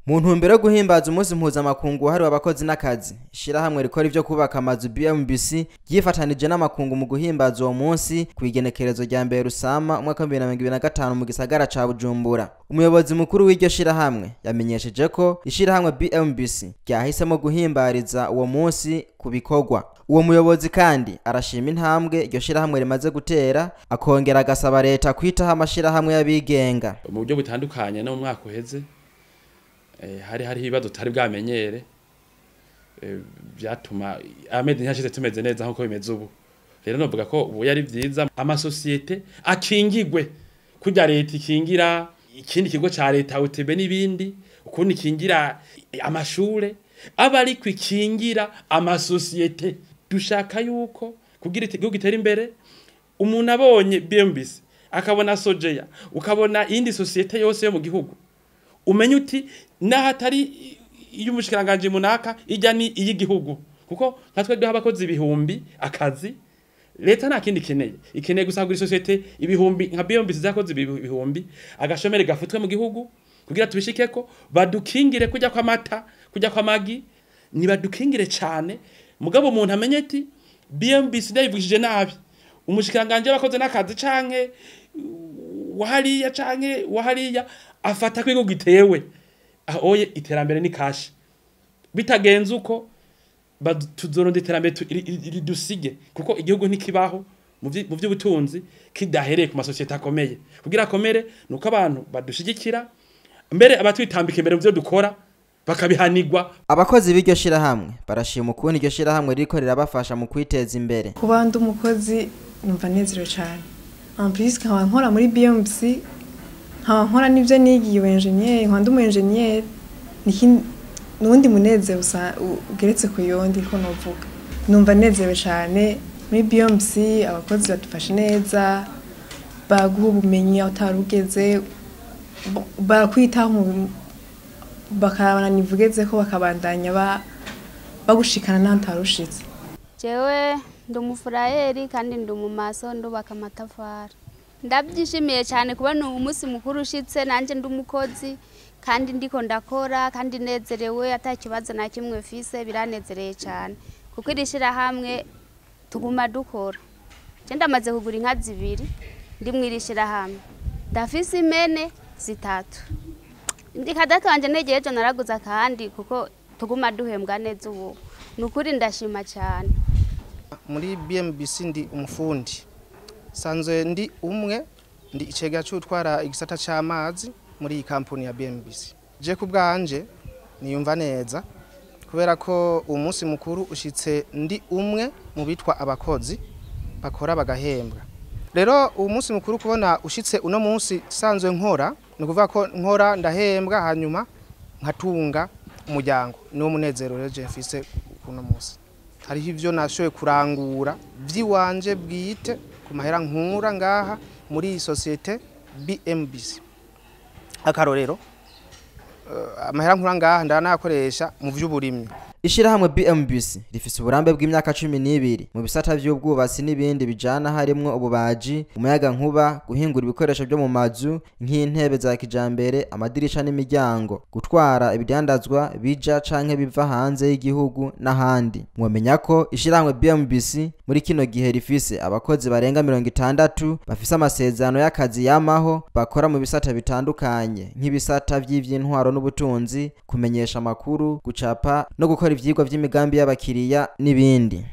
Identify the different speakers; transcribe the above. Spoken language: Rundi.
Speaker 1: Mu ntumbero yo guhimbaza umunsi mpuzamakungu wahariwe abakozi n'akazi, ishirahamwe rikora ivyo kubaka amazu BMBC ryifatanije n'amakungu mu guhimbaza uwo munsi ku igenekerezo rya mbere Rusama umwaka wa 2025 mu gisagara ca Bujumbura. Umuyobozi mukuru w'iryo shirahamwe yamenyesheje ko ishirahamwe BMBC ryahisemo guhimbariza uwo munsi ku bikorwa. Uwo muyobozi kandi arashima intambwe iryo shirahamwe rimaze gutera, akongera agasaba leta kwitaho amashirahamwe y'abigenga.
Speaker 2: Mu buryo butandukanye no mu mwaka uheze hari ibibazo tutari bwamenyere, byatuma amezi ntiyashize tumeze neza nkuko bimeze ubu. Rero novuga ko ubu yari vyiza amasosiyete akingigwe, kurya leta ikingira ikindi kigo ca leta UTB n'ibindi, ukundi ikingira amashure, aba ariko ikingira amasosiyete. Dushaka yuko kugira igihugu gitere imbere, umuntu abonye BMBC akabona Sojeya, ukabona iyindi sosiyete yose yo mu gihugu, umenye uti naho atari iy'umushikiranganje munaka, ijya ni iy'igihugu. Kuko nka twe duha abakozi ibihumbi akazi, leta nta kindi ikeneye, ikeneye gusa kugura isosiyete ibihumbi nka BMBC zakoze ibihumbi, agashomeri gafutwe mu gihugu kugira tubishikeko, badukingire kujya kw'amata, kujya kw'amagi, nibadukingire cane. Mugabo umuntu amenye ati BMBC ndayivugishije nabi, umushikiranganje w'abakozi n'akazi canke wahariya canke wahariya afata ko igihugu gitewe. Aho oye iterambere ni kashi. Bitagenze uko tuzoronda iterambere ridusige, kuko igihugu ntikibaho mu vy'ubutunzi kidahereye ku masosiyete akomeye. Kugira akomere nuko abantu badushigikira, mbere abatwitambika imbere mu vyo dukora bakabihanirwa.
Speaker 1: Abakozi b'iryo shirahamwe barashima ukuntu iryo shirahamwe ririko rirabafasha mu kwiteza imbere.
Speaker 3: Kuba ndi umukozi numva nezerewe cane. En plus nkaba nkora muri BMBC, nkaba nkora n'ivyo nigiye ubu engineer, nkaba ndi umu engineer, nuwundi munezero ugeretse ku yundi niko novuga. Numva nezerewe cane muri BMBC, abakozi badufashe neza, baguha ubumenyi aho utari ugeze, barakwitaho, bakabana nivugezeko, bakabandanya bagushikana n'aho utari ushitse.
Speaker 4: Jewe ndi umufurayeri kandi ndi umumaso, ndubaka amatafari. Ndabyishimiye cyane kubona uyu munsi mukuru ushitse, nanje ndi umukozi kandi ndiko ndakora kandi nezerewe, ata kibazo na kimwe mfise, biranezereye cyane kuko iri shirahamwe tuguma dukora. Je ndamaze kugura inka zibiri ndi mw'iri shirahamwe, ndafise impene zitatu. Ndikadata wanje negeye ejo naraguza kandi kuko tuguma duhembwa neza ubu. Nukuri ndashima cyane.
Speaker 5: Muri BMBC ndi umufundi, sanzwe ndi umwe, ndi icega cy'utwara igisata c'amazi muri iyi kampuni ya BMBC. Je ku bwanje niyumva neza kubera ko umunsi mukuru ushitse ndi umwe mu bitwa abakozi bakora bagahembwa. Rero umunsi mukuru kubona ushitse uno munsi sanzwe nkora, ni ukuvuga ko nkora ndahembwa hanyuma nkatunga umuryango. Niwo munezero rero je mfise kuno munsi. Hariho ivyo nashoboye kurangura vyiwanje bwite ku mahera nkura ngaha muri iyi societe BMBC. Akarorero, amahera nkura ngaha ndanayakoresha mu vy'uburimyi.
Speaker 1: Ishirahamwe BMBC rifise uburambe bw'imyaka 12 mu bisata vy'ubwubatsi n'ibindi bijana, harimwo ububaji, umuyagankuba, guhingura ibikoresho vyo mu mazu nk'intebe za kijambere, amadirisha n'imiryango, gutwara ibidandazwa bija canke biva hanze y'igihugu n'ahandi. Mwomenya ko ishirahamwe BMBC muri kino gihe rifise abakozi barenga 60 bafise amasezerano y'akazi yamaho, bakora mu bisata bitandukanye nk'ibisata vy'ivy'intwaro n'ubutunzi, kumenyesha amakuru, gucapa no gukora ivyigwa vy'imigambi y'abakiriya n'ibindi.